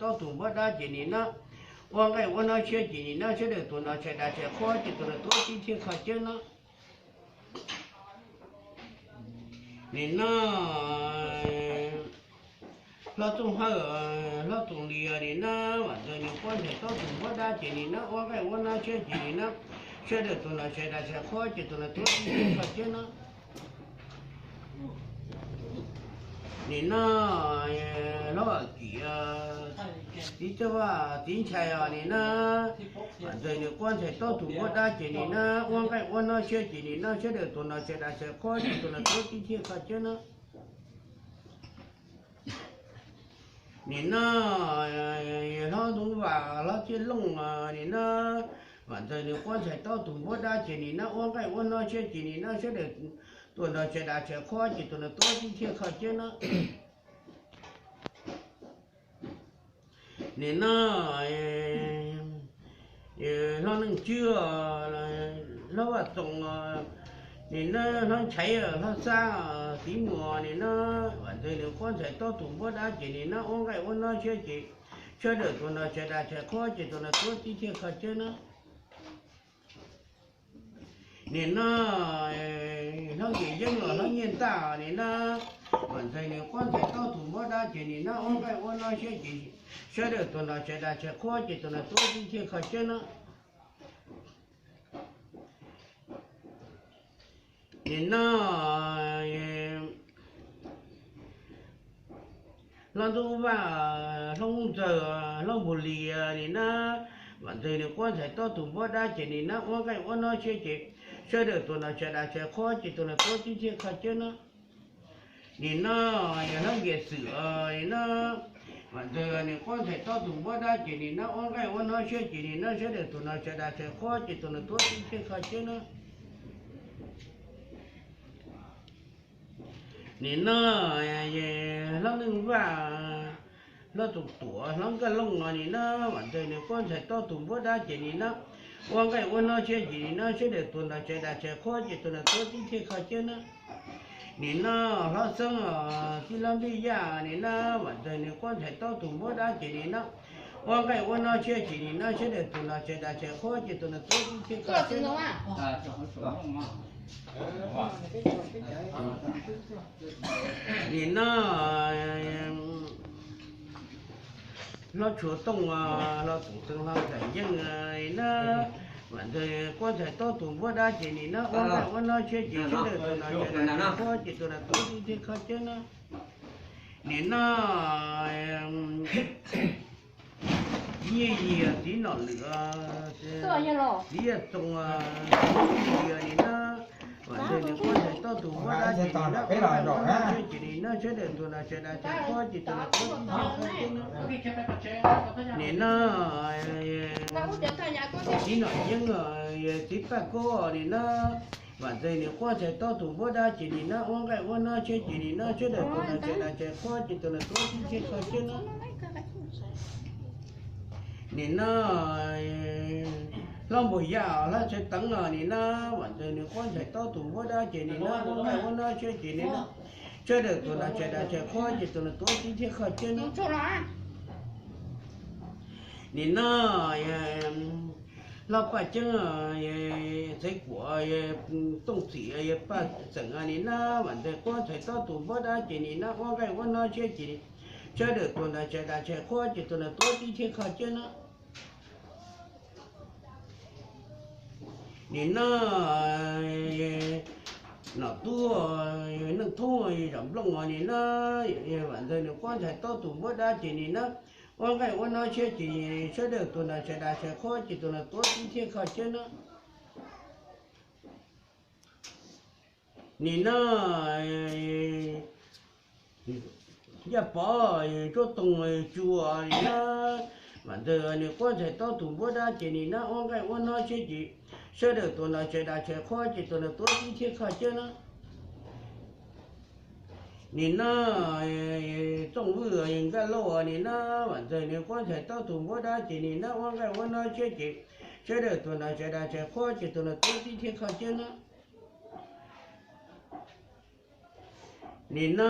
taub tus npuab dab ces nim no ua nqaij ua no siab ces nim no sawv daws tuaj nrog tshais das tshais qhuab ces tuaj nrog tuab tib thiaj kho cawb no. Nim no hlob Tooj Hawj, hlob Tooj Lis nim no Vam Ntxawg nws quab ntxhais taub tus npuab dab ces nim no ua nqaij ua no siab ces nim no sawv daws tuaj nrog tshais das tshais qhuab ces tuaj nrog tuab tib thiaj kho cawb no. Nim no hlob Vam Kim, txiv Txawj Vaj txiv ntxhais os nim no Vam Ntxawg nws quab ntxhais taub tus npuab dab ces nim no ua nqaij ua no siab ces nim no sawv daws tuaj nrog tshais das tshais qhuab ces tuaj nrog tuab tib thiaj kho cawb no. Nim no hlob Ntxoov Vaj, hlob Txiaj Looj nim no Vam Ntxawg nws quab ntxhais taub tus npuab dab ces nim no ua nqaij ua no siab ces nim no sawv daws tuaj nrog tshais das tshais qhuab ces tuaj nrog tuab tib thiaj kho cawb no. Nim no hlob Neej Tswb, hlob Vaj Txoos, nim no hlob Nchaiv, hlob Xab, txiv Muas nim no Vam Ntxawg nws quab ntxhais taub tus npuab dab ces nim no ua nqaij ua no siab ces sawv daws tuaj nrog tshais das tshais qhuab ces tuaj nrog tuab tib thiaj kho cawb no. Nim no hlob Nkias Yeeb los hlob Nyiaj Ntaj nim no Vam Ntxawg nws quab ntxhais taub tus npuab dab ces nim no ua nqaij ua no siab ces sawv daws tuaj nrog tshais das tshais qhuab ces tuaj nrog tuab tib thiaj kho cawb no. Nim no hlob Ntxoov Vaj, hlob Hmoob Ntxawg, hlob Npug Lis nim no Vam Ntxawg nws quab ntxhais taub tus npuab dab ces nim no ua nqaij ua no siab ces sawv daws tuaj nrog tshais das tshais qhuab ces tuaj nrog tuab tib thiaj kho cawb no. Nim no yog hlob Nkias Xwm nim no Vam Ntxawg nws quab ntxhais taub tus npuab dab ces nim no ua nqaij ua no siab ces nim no sawv daws tuaj nrog tshais das tshais qhuab ces tuaj nrog tuab tib thiaj kho cawb no. Nim no hlob Neej Vaj, hlob Txoos Tuam, hlob Nkaj Looj nim no Vam Ntxawg nws quab ntxhais taub tus npuab dab ces nim no ua nqaij ua no siab ces nim no sawv daws tuaj nrog tshais das tshais qhuab ces tuaj nrog tuab tib thiaj kho cawb no. Nim no hlob Xeeb, tij laug Nplij Yaj nim no Vam Ntxawg nws quab ntxhais taub tus npuab dab ces nim no ua nqaij ua no siab ces nim no sawv daws tuaj nrog tshais das tshais qhuab ces tuaj nrog tuab tib thiaj kho cawb no. Nim no hlob Tshua Tooj, hlob Toom Xeeb, hlob Nram Yeej na, Vam Ntxawg quab ntxhais taub tus npuab dab ces nim no ua nqaij ua no siab ces sawv daws tuaj nrog tshais das tshais qhuab ces tuaj nrog tuab tib thiaj kho cawb no. Nim no Nyiaj Yias, txiv Nom Lwm, txiv Yaj Txoos, Nyiaj Yias nim no Vam Ntxawg nws quab ntxhais taub tus npuab dab ces nim no ua nqaij ua no siab ces nim no sawv daws tuaj nrog tshais das tshais qhuab ces tuaj nrog tuab tib thiaj kho cawb no. Nim no txiv Nom Yeeb, txiv Paj Kaub nim no Vam Ntxawg nws quab ntxhais taub tus npuab dab ces nim no ua nqaij ua no siab ces nim no sawv daws tuaj nrog tshais das tshais qhuab ces tuaj nrog tuab tib thiaj kho cawb no. Nim no hlob Npuag Yaj, hlob Tsawv Teev no nim no Vam Ntxawg nws quab ntxhais taub tus npuab dab ces nim no ua nqaij ua no siab ces nim no sawv daws tuaj nrog tshais das tshais qhuab ces tuaj nrog tuab tib thiaj kho cawb no. Nim no hlob Paj Ceeb, Txawv Kuam, Tooj Txim, Paj Xeem nim no Vam Ntxawg quab ntxhais taub tus npuab dab ces nim no ua nqaij ua no siab ces sawv daws tuaj nrog tshais das tshais qhuab ces tuaj nrog tuab tib thiaj kho cawb no. Nim no Nom Tub, Neej Thoob, Zam Nplooj nim no Vam Ntxawg nws quab ntxhais taub tus npuab dab ces nim no ua nqaij ua no siab ces sawv daws tuaj nrog tshais das tshais qhuab ces tuaj nrog tuab tib thiaj kho cawb no. Nim no Yaj Pov, Tsuab Toog, Tsu nim no Vam Ntxawg nws quab ntxhais taub tus npuab dab ces nim no ua nqaij ua no siab ces sawv daws tuaj nrog tshais das tshais qhuab ces tuaj nrog tuab tib thiaj kho cawb no. Nim no Txooj Vwj, Nkaj Lauj nim no Vam Ntxawg nws quab ntxhais taub tus npuab dab ces nim no ua nqaij ua no siab ces sawv daws tuaj nrog tshais das tshais qhuab ces tuaj nrog tuab tib thiaj kho cawb no. Nim no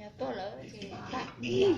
Yog tuag lawm ces tag tiag.